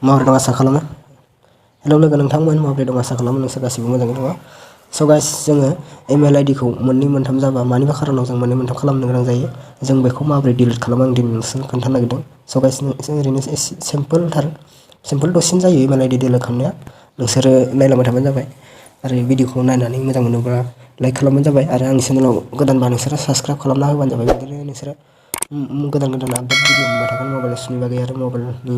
माबोरै दं आसा खालामो। हेलौ लोगो नोंथांमोन माबोरै दं आसा खालामो नोंसोर गासिबो मोजाङै दङ। स' गाइस जोङो इमेल आइडि खौ मोननै मोनथाम जाबा मानिबा खारनाव जों मोननै मोनथाम खालामनो गोनां जायो। जों बेखौ माबोरै डिलिट खालामो आं दिनै नोंसोरनो खोन्थानो नागिरदों। स' गाइस ओरैनो सिम्पोल दसेनो जायो इमेल आइडि डिलिट खालामनाया। नोंसोरो नायलांबाय थाबानो जाबाय आरो भिडिअखौ नायनानै मोजां मोनोब्ला लाइक खालामबानो जाबाय आरो आंनि चेनेलाव गोदानबा नोंसोरो साबस्क्राइब खालामना होबानो जाबाय। बिदिनो नोंसोरो गोदान आपडेट भिडिअ मोनबाय थागोन मबाइल सुनि बागै आरो मबाइलनि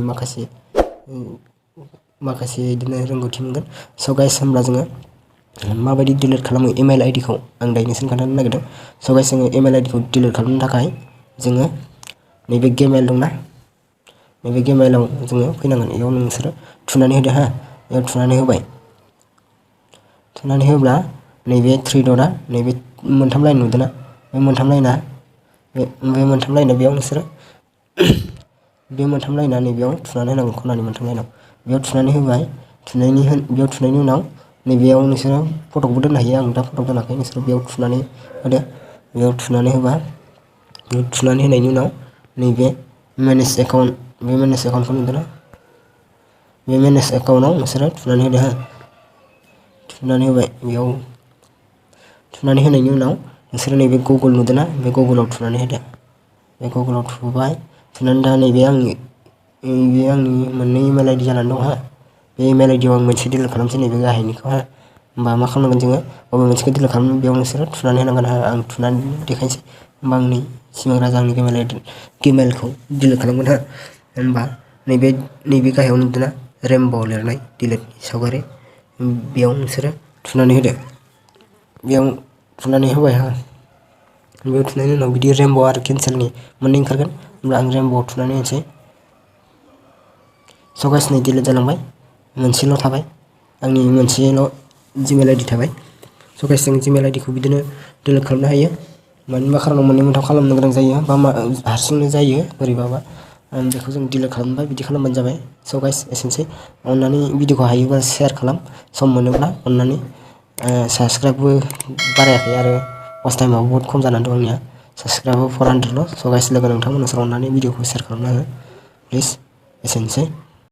माखासे बिदिनो रोंगौथि मोनगोन। स' गाइस होमब्ला जोङो माबायदि डिलिट खालामो इमेल आइडि खौ आं दायो नोंसोरनो खोन्थानो नागिरदों। स' गाइस जोङो इमेल आइडि खौ डिलिट खालामनो थाखाय जोङो नैबे गेमेल दंना, नैबे गेमेलाव जोङो फैनांगोन। बेयाव नोंसोरो थुनानै होदो हा, बेयाव थुनानै होबाय। थुनानै होब्ला नैबे थ्रि डटआ नैबे मोनथाम लाइन नुदोंना, बे मोनथाम लाइना बेयाव नोंसोरो बे मोनथाम लाइना नैबेयाव थुनानै होनांगौ खनानि मोनथाम लाइनाव। बेयाव थुनानै होबाय, बेयाव थुनायनि उनाव नैबेयाव नोंसोरो फटकबो दोननो हायो। आं दा फटक दोनाखै, नोंसोरो बेयाव थुनानै होदो। बेयाव थुनानै होबा थुनानै होनायनि उनाव नैबे मेनेज एकाउन्टखौ नुदोंना, बे मेनेज एकाउन्टआव नोंसोरो थुनानै होदो हो। थुनानै होबाय, बेयाव थुनानै होनायनि उनाव नोंसोरो नैबे गुगोल नुदोंना, बे गुगोलाव थुनानै होदो। बे गुगोलाव थुबाय, थुनानै दा नैबे आंनि मोननै इमेल आइडि जानानै दं हा। बे इमेल आइडियाव आं मोनसे डिलिट खालामसै नैबे गाहायनिखौ हा। होमबा मा खालामनांगोन जोङो, बबे मोनसेखौ डिलिट खालामनो बेयाव नोंसोरो थुनानै होनांगोन हा। आं थुनानै देखायनोसै। होमबा आंनि सिमां राजानि गेमेलखौ डिलिट खालामगोन हा। होमबा नैबे गाहायाव नुदोंना रेमब' लिरनाय डिलिट सावगारि, बेयाव नोंसोरो थुनानै होदो। बेयाव थुनानै होबाय हा। बेयाव थुनायनि उनाव बिदि रेमब' आरो केन्सेलनि मोननै ओंखारगोन। होमब्ला आं रेमब'आव थुनानै होनोसै। स' गाइस नै डिलिट जालांबाय, मोनसेल' थाबाय, आंनि मोनसेल' जिमेल आइडि थाबाय। स' गाइस जों जिमेल आइडि खौ बिदिनो डिलिट खालामनो हायो। मानिबा खारनाव मोननै मोनथाम खालामनो गोनां जायो बा हारसिंनो जायो बोरैबाबा। बेखौ जों डिलिट खालामबाय, बिदि खालामबानो जाबाय। स' गाइस एसेनोसै। अननानै भिडिअखौ हायोबा शेयार खालाम, सम मोनोब्ला अननानै। साबस्क्राइबबो बारायाखै आरो वाच टाइमाबो बहुत खम जानानै दं आंनिया। साबस्क्राइबा 400ल'। स' गाइस लोगो नोंथांमोन नोंसोर अननानै भिडिअखौ शेयार खालामना हो प्लिज। एसेनोसै।